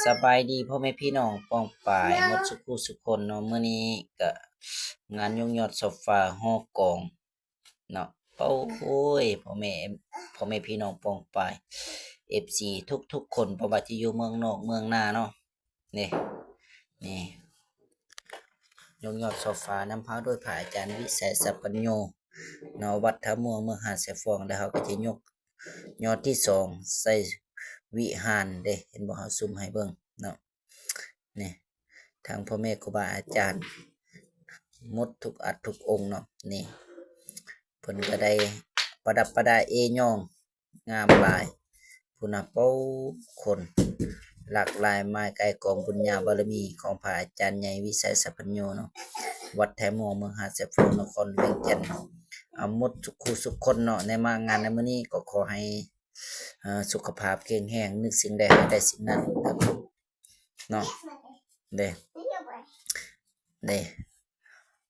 ສະບາຍດີພໍ່ແມ່ພີ່ນ້ອງປ້ອງປາຍໝົດສຸຄູ່ສຸຄົນເນາະ. ມື້ນີ້ກະງານຍົກຍອດຊອບຟ້າຫໍກອງເນາະ. ໂອ້ຍ ພໍ່ແມ່ ພໍ່ແມ່ພີ່ນ້ອງປ້ອງປາຍ ເອັຟຊີ ທຸກໆຄົນ ບໍ່ວ່າຈະຢູ່ເມືອງນອກເມືອງນາເນາະ. ນີ້ ນີ້ ຍົກຍອດຊອບຟ້ານຳພາໂດຍພະອາຈານວິໄສ ສັບປັນໂຍ ເນາະ ວັດທ່າມ່ວງ ເມືອງຫາດຊາຍຟອງ. ແລ້ວເຮົາກໍຈະຍົກຍອດທີສອງໃສ່ວິຫານເດ້ ເຫັນບໍ່? ເຮົາຊູມໃຫ້ເບິ່ງເນາະ. ນີ້ ທັງພໍ່ແມ່ຄູບາອາຈານໝົດທຸກອັດທຸກອົງເນາະ. ນີ້ ເພິ່ນກໍໄດ້ປະດັບປະດາເອ້ຍ້ອງງາມຫຼາຍພຸ້ນນະ. ໂອ້ ຄົນຫຼາກຫຼາຍມາກາຍກອງບຸນຍາບາລະມີຂອງພະອາຈານໃຫຍ່ວິໄສ ສັບປັນໂຍເນາະ ວັດແທມ່ວງ ເມືອງຫາດຊາຍຟອງ ນະຄອນຫຼວງວຽງຈັນ. ເອົາໝົດສຸຄູ່ສຸຄົນເນາະ ໃນມາງານໃນມື້ນີ້ ກໍຂໍໃຫ້ ເອີ ສຸຂະພາບແຂງແຮງ ນຶກສິ່ງໃດໃຫ້ໄດ້ສິ່ງນັ້ນເນາະ. ເດ້ ເດ້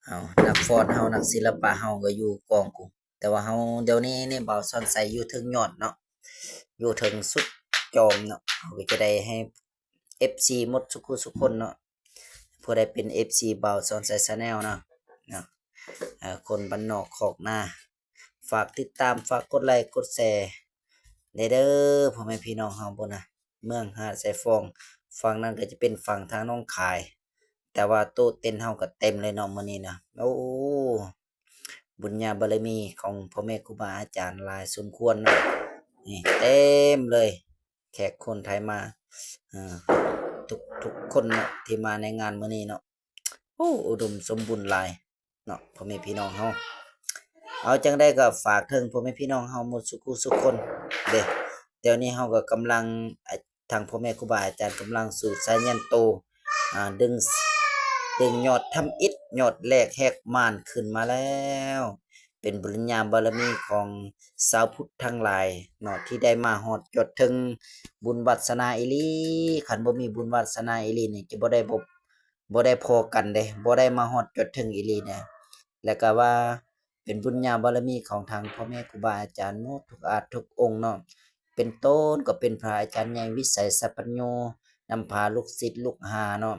ເອົາ ນັກຟ້ອນເຮົາ ນັກສິລະປະເຮົາກໍຢູ່ກອງກູ ແຕ່ວ່າເຮົາ ດຽວນີ້ນີ້ບ່າວສອນໄຊຢູ່ເທິງຍອດເນາະ ຢູ່ເທິງສຸດຈອມເນາະ. ເຮົາກໍຈະໄດ້ໃຫ້ເອັຟຊີໝົດສຸຄູ່ສຸຄົນເນາະ ຜູ້ໃດເປັນເອັຟຊີບ່າວສອນໄຊ Channel ເນາະ ເນາະ ເອີ ຄົນບ້ານນອກຄອກນາ ຝາກຕິດຕາມ ຝາກກົດໄລກົດແຊແດ່ເດີ ພໍ່ແມ່ພີ່ນ້ອງເຮົາພຸ້ນນະ. ເມືອງຫາດຊາຍຟອງ ຝັ່ງນັ້ນກໍຈະເປັນຝັ່ງທາງໜອງຄາຍ ແຕ່ວ່າໂຕະເຕັນເຮົາກໍເຕັມເລີຍເນາະມື້ນີ້ນະ. ໂອ້ ບຸນຍາບາລະມີຂອງພໍ່ແມ່ຄູບາອາຈານຫຼາຍສົມຄວນເນາະ. ນີ້ເຕັມເລີຍ ແຂກຄົນໄທມາ ເອີ ທຸກ ທຸກຄົນເນາະ ທີ່ມາໃນງານມື້ນີ້ເນາະ. ໂອ້ ອຸດົມສົມບູນຫຼາຍເນາະ ພໍ່ແມ່ພີ່ນ້ອງເຮົາ. ເອົາ ຈັ່ງໃດກໍຝາກເຖິງພໍ່ແມ່ພີ່ນ້ອງເຮົາໝົດສຸຄູ່ສຸຄົນເດ້. ດຽວນີ້ເຮົາກໍກຳລັງ ທາງພໍ່ແມ່ຄູບາອາຈານກຳລັງສູດສາຍຍັນໂຕ ອາ ດຶງ ດຶງຍອດທຳອິດ ຍອດແລກແຫກມ່ານຂຶ້ນມາແລ້ວ. ເປັນບຸນຍາບາລະມີຂອງຊາວພຸດທັງຫຼາຍເນາະ ທີ່ໄດ້ມາຮອດຈອດເຖິງ ບຸນວາດສະໜາອີ່ຫຼີ. ຄັນບໍ່ມີບຸນວາດສະໜາອີ່ຫຼີນີ້ ຈະບໍ່ໄດ້ ບໍ່ ບໍ່ໄດ້ພໍ້ກັນເດ້ ບໍ່ໄດ້ມາຮອດຈອດເຖິງອີ່ຫຼີນະ. ແລ້ວກໍວ່າເປັນບຸນຍາບາລະມີຂອງທາງພໍ່ແມ່ຄູບາອາຈານໝົດທຸກອາດທຸກອົງເນາະ ເປັນຕົ້ນກໍເປັນພະອາຈານໃຫຍ່ວິໄສ ສັບປັນໂຍ ນຳພາລູກສິດລູກຫາເນາະ